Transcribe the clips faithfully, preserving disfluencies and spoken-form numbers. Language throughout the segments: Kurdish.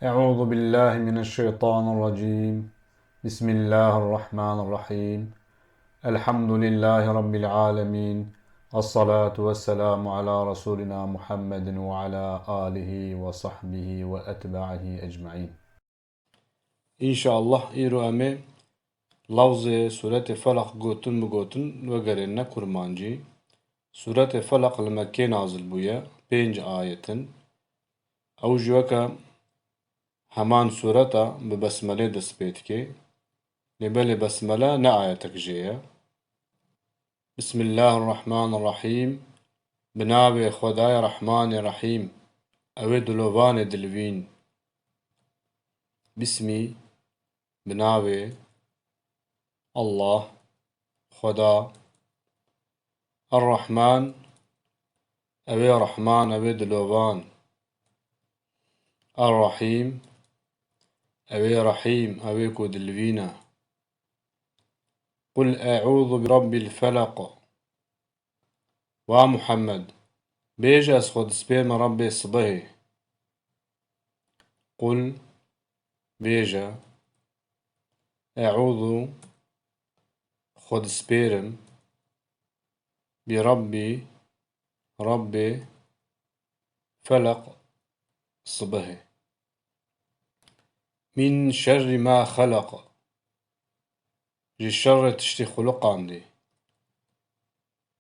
أعوذ بالله من الشيطان الرجيم. بسم الله الرحمن الرحيم. الحمد لله رب العالمين. الصلاة والسلام على رسولنا محمد وعلى آله وصحبه وأتباعه أجمعين. Înşallah îro em ê lafzê Sûretê Felaq gotin bi gotin vegerêne kurmancî. Sûretê Felaq li Mekkê nazil bûye, pênc ayet in. Ew jî weke heman sûreta bi besmelê dest pê dike. Lê belê besmele ne ayetek jê ye. Bismillahirrahmanirrahîm. Bi navê Xwedayê Rehmanê Rehîm. Ew ê dilovanê dilvîn. Bismî, bi navê Allah, Xweda. Errahman, ew ê Rehman, ew ê dilovan. Errahîm, ew ê Rehîm, ew ê ku dilvîne. Qul e'ûzu bi Rabbil Felaq. Wa Muhammed, bêje ez xwe dispêrime Rebbê sibehê. Qul, bêje, e'ûzu, xwe dispêrim, bi Rabbî, Rebbê, Felaq, sibehê. Min şerrî ma xelaq. Ji şerrê tiştê xuliqandî.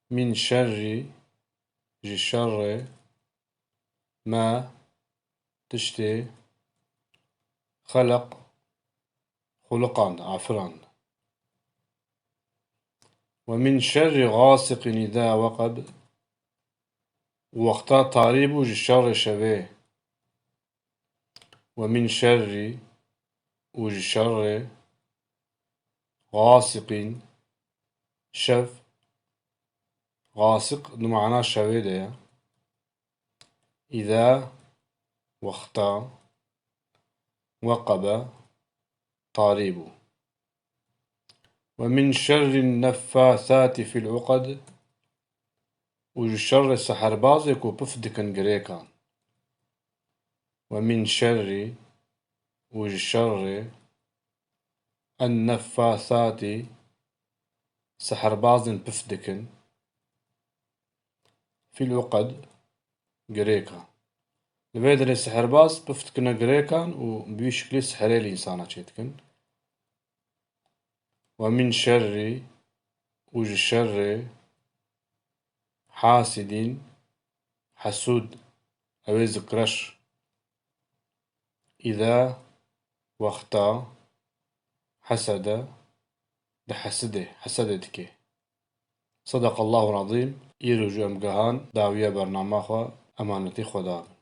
Min şerrî, ji şerrê, ma, tiştê, xelaq, xuliqand, afirand. Ve min şerrî xasiqin îza weqeb. Û wexta tarî bû ji şerrê şevê. Ve min şerrî, û ji şerrê, xasiqin, şev, xasiq di mana şevê de ye. Îza, wexta, weqebe, tarî bû. Ve min şerrin neffasati fil uqed, û ji şerrê seherbazê ku pif dikin girêkan. Ve min şerri, û ji şerrê, en neffasati, seherbazên pif dikin, fil uqed, girêkan. Li vê derê seherbaz pif dikine girêkan û bi wî şiklî seherê li însana çêdikin. Ve min şerrî, û ji şerrê, hasidîn, hesûd, ew ê zikreş, îza, wexta, hesede, dihesidê, hesedê dike. Sadaqallahul azîm. Îro jî em gehan dawiya bernama xwe, emanetî Xweda bin.